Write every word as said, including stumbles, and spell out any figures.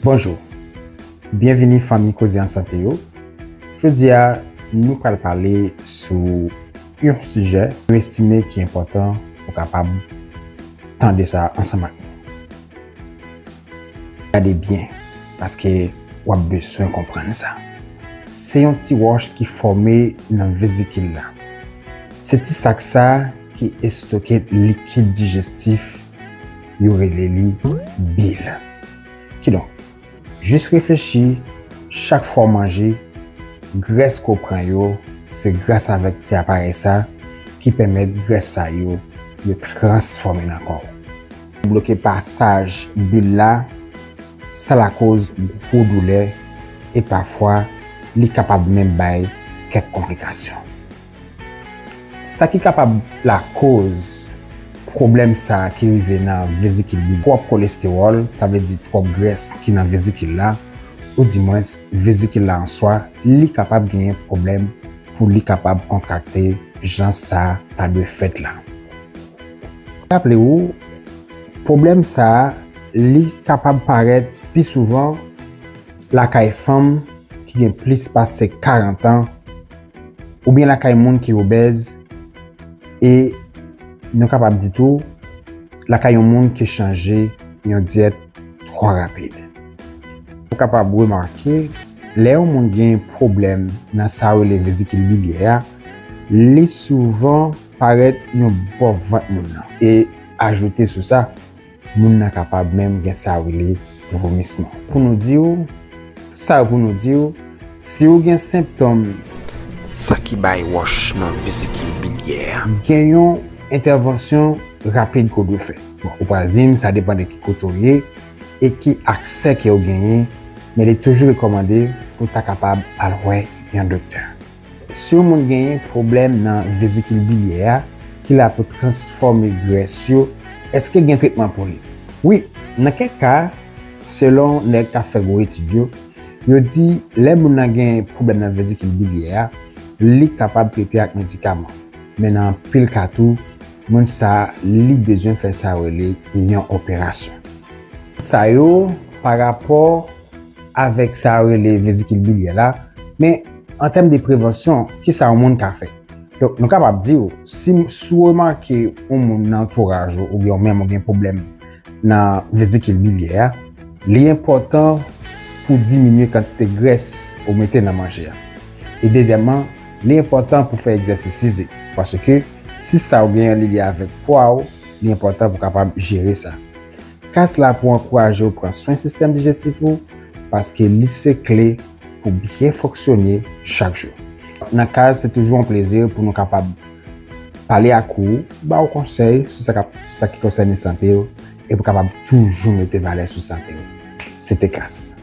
Bonjou. Byenvini fanmi Koze an Sante yo. Jodi a, nou pral pale sou yon sijè nou estime ki enpòtan pou kapab tande sa ansanm ak nou. Gade byen, paske w ap bezwen konprann sa. Se yon ti wòch ki fòme nan vezikil la. Se ti sak sa ki estoke likid dijestif, yo rele li bil. Kidonk, jis reflechi, chak fwa w manje, grès ke w pran yo, se gras avèk ti aparèy sa ki pèmèt grès sa yo, yo transfòme nan kò w. Bloke pasaj bil la, sa lakoz gwo doulè e pafwa li kapab menm bay kèk konplikasyon. Sa ki kapab lakoz pwoblèm sa a ki rive nan vezikil bil, twòp kolestewòl, sa vle di twòp grès ki nan vezikil la, oudimwens vezikil la an swa, li kapab genyen pwoblèm pou li kapab kontrakte jan sa ta dwe fèt la. Raple w, pwoblèm sa a, li kapab parèt pi souvan lakay fanm ki gen plis pase karant an, oubyen lakay moun ki obèz, e nou kapab di tou, lakay yon moun ki chanje yon dyèt twò rapid. Ou kapab remake, lè yon moun gen pwoblèm nan sa yo rele vezikil bilyè a, li souvan parèt yon bò vant moun nan. E ajoute sou sa, moun nan kapab menm gen sa yo rele vomisman. Pou nou di w, tout sa yo pou nou di w, si w gen senptòm sa ki bay wòch nan vezikil bilyè a, gen yon entèvansyon rapid ke w dwe fè. Bon, ou pral di m, sa depann de ki kote w ye e ki aksè ke w genyen, men li toujou rekòmande pou w ta kapab al wè yon doktè. Si yon moun genyen pwoblèm nan vezikil bilyè a, ki la pou transfòme grès yo, èske gen tretman pou li? Wi, nan kèk ka, selon nèg k ap fè gwo etid yo, yo di lè moun nan gen pwoblèm nan vezikil bilyè a, li kapab trete ak medikaman. Men nan anpil ka tou, moun sa a, li bezwen fè sa yo rele yon operasyon. Sa yo, pa rapò avèk sa yo rele vezikil bilyè la, men an tèm de prevansyon, kisa yon moun ka fè? Donk, nou kapab di w, si, si w remake yon moun nan antouraj ou, oubyen w menm ou gen pwoblèm nan vezikil bilyè a, li enpòtan pou w diminye kantite grès ou mete nan manje a. E dezyèmman, li enpòtan pou w fè egzèsis fizik, paske si sa w genyen li lye avèk pwa w, li enpòtan pou w kapab jere sa. Kas la pou ankouraje w pran swen sistèm dijestif ou, paske li se kle pou byen fonksyone chak jou. Nan Kas, se toujou yon plezi pou nou kapab pale ak ou, ba w konsèy sou sa k ap, sa ki konsène sante w, e pou kapab toujou mete valè sou sante w. Se te Kas.